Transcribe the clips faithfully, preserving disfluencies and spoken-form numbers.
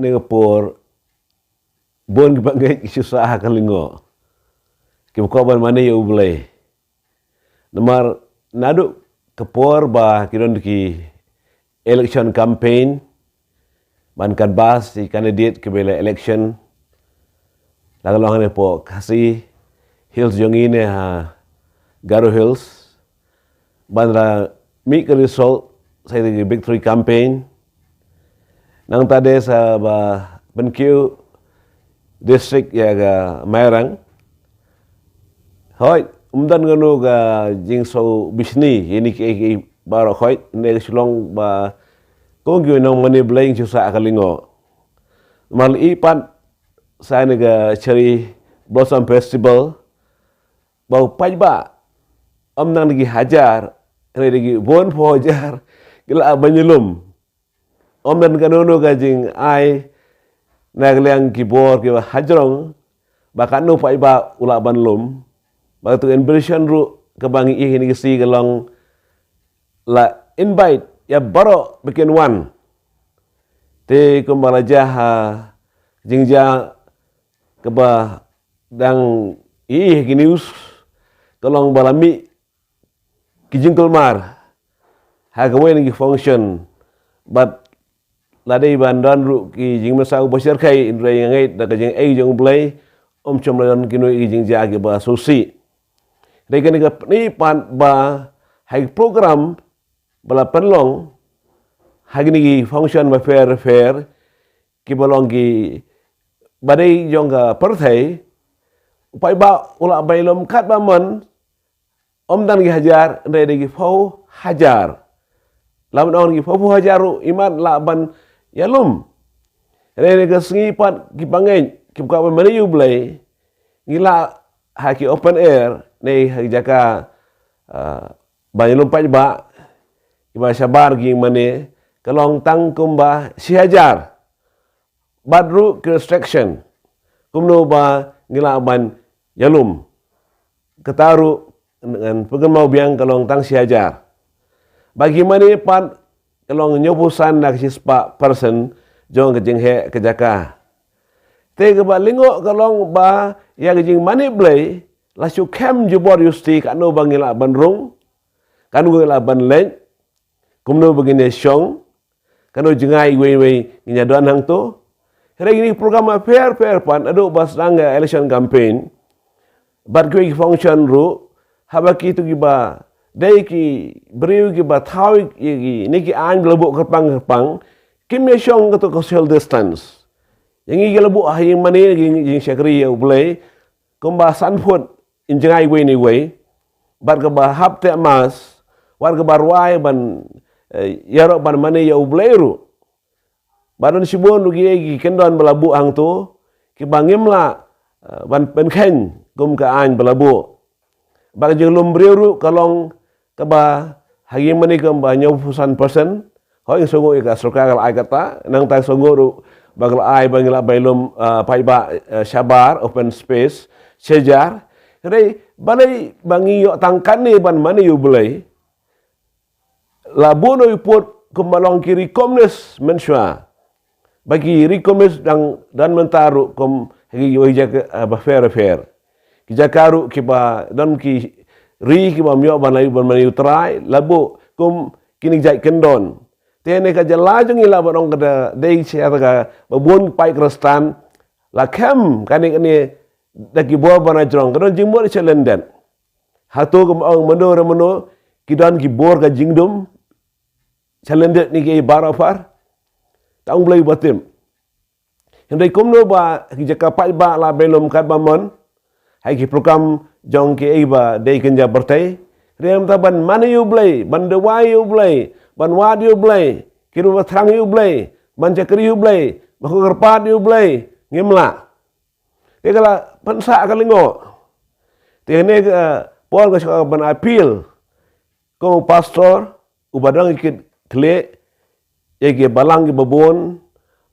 Ka por bun ki bangeit ki shu sah ha ka lyngngoh, ki kwah ban mane ïa U Blei. Namar naduh ka por ba ki don ki election campaign, ban canvass ïa ki candidate kiba la election, la ka long hangne hapoh Khasi Hills jong ngi ne ha Garo Hills, ban la mih ka result sa ïa ki victory campaign. Nangta de sa ba pynkiew district ïa ka Mairang. Hooid, ym don kano ka jingsngewbishni ïa kine kiei baroh, hooid, ne ka shu long ba kum ki nongmane Blei ki shu sah ha ka lyngngoh. Namar i pat sa ïa kane ka Cherry Blossom Festival, ba u paidbah ym dang da ki hajar, hynrei da ki bun phew hajar ki lah ban ïalum. Ym don kano kano ka jingai na ka liang ki bor kiba hajrong ba katno u paidbah u lah ban lum. Bad katu ka invitation ruh kaba ngi ïoh ha kine ki sngi ka long la invite ïa baroh ba kin wan. Te kumba la jia ha jingjia kaba dang ïohi ha ki news, ka long ba la mih ki jingkulmar ha kawei na ki function, bad la dei ban don ruh ki jingmynsaw ba shyrkhei, hynrei nga ngeit da ka jingaiei jong U Blei ym shym la don kino ki jingjia kiba sngewsih. Hynrei kane ka pyni pat ba ha ki program ba la pynlong ha kine ki function bapher bapher, kiba long kiba dei jong ka pyrthei, u paidbah u lah ban ïalum katba mon, ym don ki hajar, hynrei da ki phew hajar. Lada ong ki phew phew hajar ruh, imat lah ban ïalum. Hynrei ha kane ka sngi pat ki bangeit kiba kwah ban mane ïa U Blei, ngi lah ha ki open air ne ha ki jaka, ah, ban ïalum paidbah, kiba shabar ki mane, ka long tang kumba shi hajar. Bad ruh ki restriction kumno ba ngi lah ban ïalum, kata ruh ngan pynkynmaw biang, ka long tang shi hajar. Ba ki mane pat ka long hynñiewphew san na ka shispah percent jong ka jingheh ka jaka. Te kaba lyngngoh ka long ba ïa ka jingmane Blei la shu khem jubor justi, katno ba ngi lah ban rung, katno ngi lah ban leit, kumno ba ngin ïa shong, kano jingai wei wei ngin ïa don hangto. Hynrei kine ki program bapher bapher pat, naduh ba sdang ka election campaign bad kiwei ki function ruh, haba kito kiba dei ki briew kiba thaw ïa kine ki aiñ ba la buh kyrpang kyrpang, kim ïa shong kato ka social distance. Ïa ngi ki la buh ha ïing mane, ïa ngi ki shakri ïa U Blei, kumba san phut ïa jingai wei ne wei, bad kaba hap teh mask, bad kaba rwai ban, eh, ïaroh ban mane ïa U Blei ruh. Bad don shibun ruh kiei ki kyndon ba la buh hangto, kiba ngim lah, eh, ban pynkheiñ kum ka aiñ ba la buh. Bad ka jinglum briew ruh ka long kaba ha ïing mane kumba hynñiewphew san percent. Hooid, ngi sngewnguh ïa ka sorkar ka la ai kata, nangta sngewnguh ruh ba ka la ai ba ngi lah ban ïalum, ah, paidbah, eh, shabar, open space, shi hajar. Hynrei balei ba ngi ïoh tang katne ban mane ïa U Blei? La buh noh i pud kumba long ki ri komunis mynshuwa. Ba ki ri komunis dang don mynta ruh kum ha kiwei ki jaka, eh, bapher bapher. Ki jaka ruh kiba don ki ri kiba ym ïoh ban ïa u, ban ïa U Trai, la buh kum kine ki jait kyndon. Te kane ka jylla jong ngi lah ban ong ka da dei sha kata kaba bun paid Khristan la khem kane kane da ki bor ba na jrong, ka don jingmut sha lyndet. Hato kumba ong mynno re mynno ki don ki bor ka jingdum sha lyndet ne kiei baroh phar? Tang U Blei uba tip. Hynrei kumno ba ki jaka paidbah la ban ïalum katba mon ha ki program jong kiei ba dei kynja pyrthei? Hynrei mynta ban mane ïa U Blei, ban duwai ïa U Blei, ban wad ïa U Blei, ki ruh ba thrang ïa U Blei, ban shakri ïa U Blei, ba kyrpad ïa U Blei, ngim lah. Te ka la pynsah ka lyngngoh. Te kane ka por nga sngewbha ban appeal kum u pastor uba don ki kit khlieh ïa ki balang kiba bun,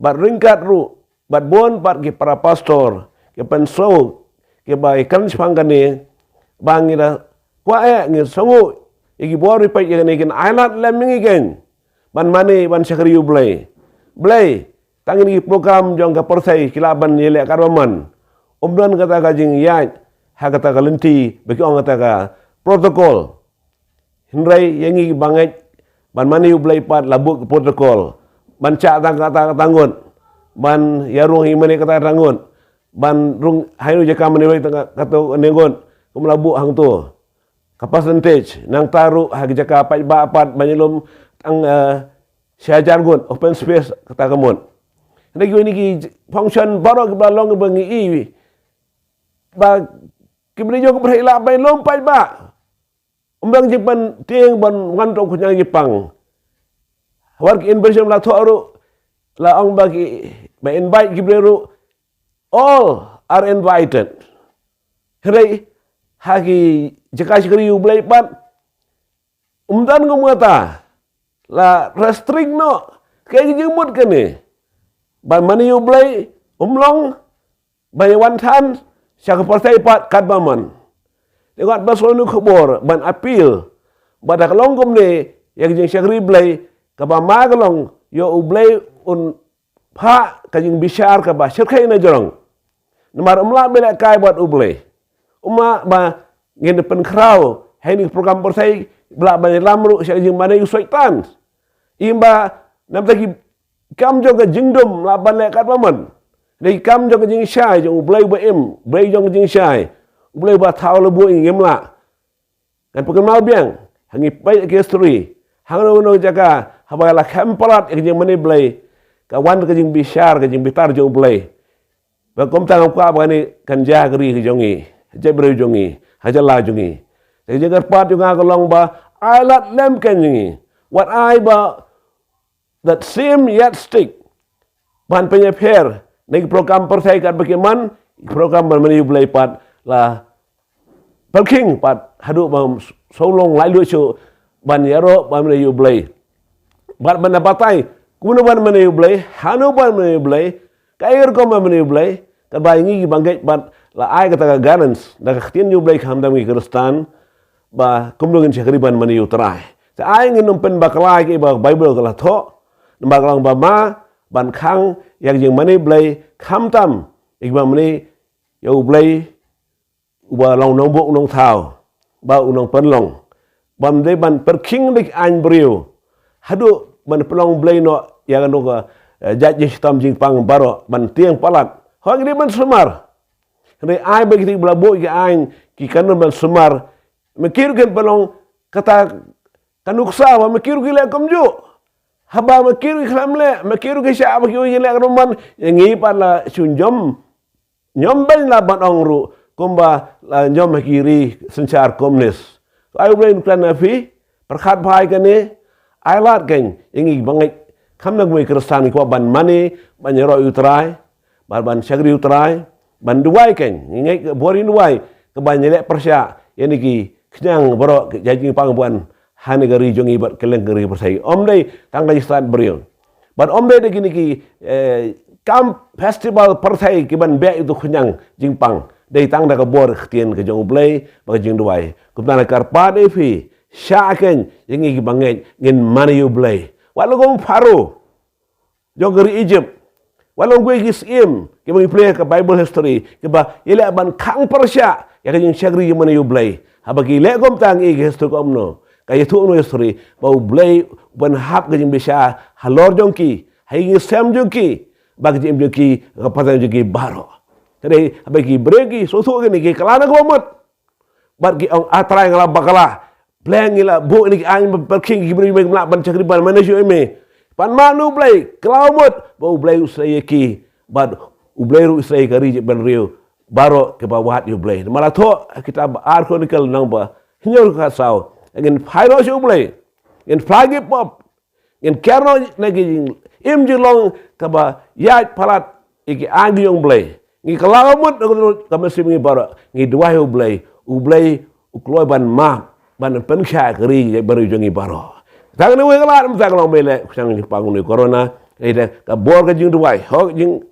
bad ryngkat ruh bad bun pat ki para pastor, ki pynsngew, kiba ïakren shaphang kane, ba ngi da kwah, eh, ngi sngewnguh ïa ki bor ba peit ïa kane, kin ailad lem ïa ngi keiñ ban mane, ban shakri ïa U Blei. Blei, Tang ïa ki program jong ka pyrthei ki lah ban ïaleh katba mon. Um don kata ka jingïaid ha kata ka lynti ba ki ong kata ka protocol. Hynrei ïa ngi kiba ngeit ban mane ïa U Blei pat la buh ka protocol. Ban shah tang kata kata ngut. Ban ïarung ïa mane kata kata ngut. Ban rung ha ïano jaka mane ïa kata kata ngut. Kum la buh hangto. Ka percentage nangta ruh ha ki jaka paidbah pat ban ïalum tang, eh, shi hajar ngut open space kata ka mut. Hynrei kiwei na ki function baroh kiba long kiba ngi i ba ki briew jong ka pyrthei lah ban ïalum paidbah. Ym don jingpynthiang ban wan tang khñiang jingpang. Wat ki invitation la thoh ruh, la ong ba ki, ba invite ki briew ruh, all are invited. Hynrei ha ki jaka shakri U Blei pat, um don kum kata, la restrict noh. Kaei ka jingmut kane? Ban mane ïa U Blei um long ban ïa wan than sha ka pyrthei pat katba mon. Te ngat ba sngewthuh khubor ban appeal ba da ka long kumne ïa ka jingshakri Blei, kaba ma ka long ïa U Blei un phah ka jingbishar kaba shyrkhei na jrong. Namar um lah ban leh kai bad U Blei. Um lah ba ngin pynkhraw ha ine i program pyrthei ba lah ban ïalam ruh sha ka jingmane u Soitan. Im ba namar ki kam jong ka jingdum lah ban leh katba mon. Dei kam jong ka jingshai jong U Blei uba im, Blei jong ka jingshai. U Blei uba thaw la buh ïa ngi, ngim lah. Ngan pynkynmaw biang, ha ngi peit ki history, ha kano kano jaka haba la khem palat ïa ka jingmane Blei, ka wan ka jingbishar, ka jingbitar jong U Blei. Ba kumta ngam kwah ba kane kan jia ha ka ri ka jong ngi, ha jaitbynriew jong ngi, ha jylla jong ngi. Te ka jingkyrpad jong nga ka long ba ai lad lem kein jong ngi. Wat ai ba that same yardstick ban pynïapher na ki program pyrthei katba ki mon, ki program ban mane ïa U Blei pat la pyrkhing pat haduh ba shu long laitluid shuh ban ïaroh ban mane ïa U Blei. Bad ban da batai kumno ban mane ïa U Blei, hano ban mane ïa U Blei, kaei ka rukom ban mane ïa U Blei, katba ïa ngi kiba ngeit pat la ai kata ka guidance da ka ktien jong U Blei khamtam ngi Khristan, ba kumno ngin shakri ban mane ïa U Trai. Te ai ngin ym pynbakla ïa kiba ka Baibl ka la thoh, namar ka long ba ma ban khang ïa ka jingmane Blei khamtam ïa kiba mane ïa U Blei uba long Nongbuh Nongthaw bad u Nongpynlong. Bym dei ban pyrkhing da ki aiñ briew haduh ban pynlong blei noh ïa kano ka, eh, jait jingshitom jingpang baroh ban tieng palat. Hooid ngi dei ban sumar. Hynrei ai ba kito kiba la buh ïa ki aiñ ki kynnoh ban sumar. Ma ki ruh kin pynlong kata ka nuksa ba ma ki ruh ki leh kumjuh. Haba ma ki ruh ki khlem leh, ma ki ruh ki shah ba ki ïoh ïa leh ka ruh mon, ïa ngi pat la shu ñiom. Ñiom beiñ la ban ong ruh kumba la ñiom ha ki ri synshar komunis. Ai U Blei un kren ïa phi, pyrkhat bha ïa kane, ai lad kein ïa ngi ba ngeit khamtam ngi Khristan ngi kwah ban mane, ban ïaroh ïa U Trai, ban, ban shakri U Trai, ban duwai kein, ngi ngeit ka bor ïa duwai, ka ban ïaleh pyrshah ïa kine ki khñiang baroh ka jait jingpang ba wan ha kane ka ri jong ngi bad kylleng ka ri pyrthei. Ym dei tang da ki stad briew. Bad ym dei da kine ki, eh, kam festival pyrthei ki ban beh ïa uto u khñiang jingpang. Dei tang da ka bor ka ktien ka jong U Blei bad ka jingduwai. Kumta nga kyrpad ïa phi, shah kein ïa ngi kiba ngeit ngin mane ïa U Blei. Wat long kum Pharaoh jong ka ri Egypt. Wat long kum ki syiem kiba ngi pule ha ka Bible history, kiba ïaleh ban khang pyrshah ïa ka jingshakri ïa mane ïa U Blei. Haba ki leh kumta ngi ïohi ka history kumno, ka ïathuh kumno history, ba U Blei u pynhap ka jingbishar halor jong ki, ha ïing ha sem jong ki, bad ka jingim jong ki, ka pateng jong ki baroh. Te dei haba ki briew ki sngewthuh kine, ki kylla na kaba mut. Bad ki ong, A Trai, nga la bakla. Balei ngi la buh ïa kine ki aiñ ban pyrkhing ïa ki briew ba kim lah ban shakri ban mane shuh ïa me? Pan map na U Blei, kylla mut ba U Blei u sdei ïa ki. Bad U Blei ruh u sdei ïa ka ri jait bynriew baroh kiba wad ïa U Blei. Namar la thoh ha kitab Ar Chronicle lynnong ba hynñiew, dkhot saw. Ngin phai noh sha U Blei. Ngin phla ïa ki pop. Ngin kiar noh na ki jingim jinglong kaba ïaid palat ïa ki aiñ ki jong U Blei. Ngi kylla mut na ka mynsiem ngi baroh. Ngi duwai U Blei. U Blei u kloi ban map, ban pynkhia ka ri jait bynriew jong ngi baroh. Tang kane kawei ka lad, mynta ka long ba ïaleh u khñiang jingpang une u corona. Ïa ka bor ka jingduwai. Hooid jing,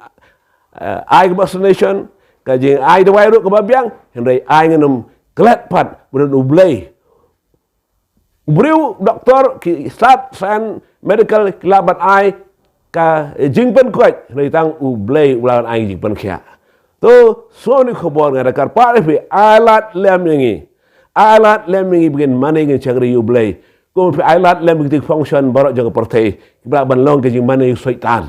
eh, ai ka vaccination, ka jingai dawai ruh kaba biang. Hynrei ai ngin ym klet pat ba don U Blei. U briew doktor, ki stad science medical ki lah ban ai ka jingpynkoit, hynrei tang U Blei u la ai jingpynkhiah. To, sngewbha ïa ka khubor nga da kyrpad ïa phi, ai lad lem ïa ngi. Ai lad lem ïa ngi ba ngin mane ngin shakri U Blei. Kum phi ai lad lem ïa ki function baroh jong ka pyrthei, kiba lah ban long ka jingmane u Soitan.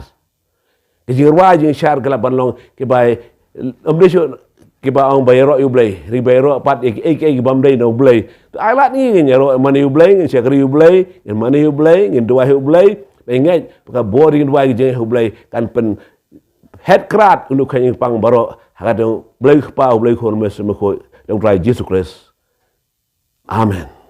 Ka jingrwai jingshar ka lah ban long kiba, ym dei shuh kiba ong ba ïaroh ïa U Blei, hynrei ba ïaroh pat ïa kiei kiei kibym dei na U Blei. To ai lad ngi ngin ïaroh mane U Blei, ngin shakri U Blei, ngin mane U Blei, ngin duwai U Blei. Ba ngeit ba ka bor jingduwai ka jingïaroh U Blei kan pynhet krad ïa u khun jingpang baroh ha ka kyrteng U Blei Kpa, U Blei Khun, U Mynsiem Bakhuid, U Trai Jisu Khrist. Amen.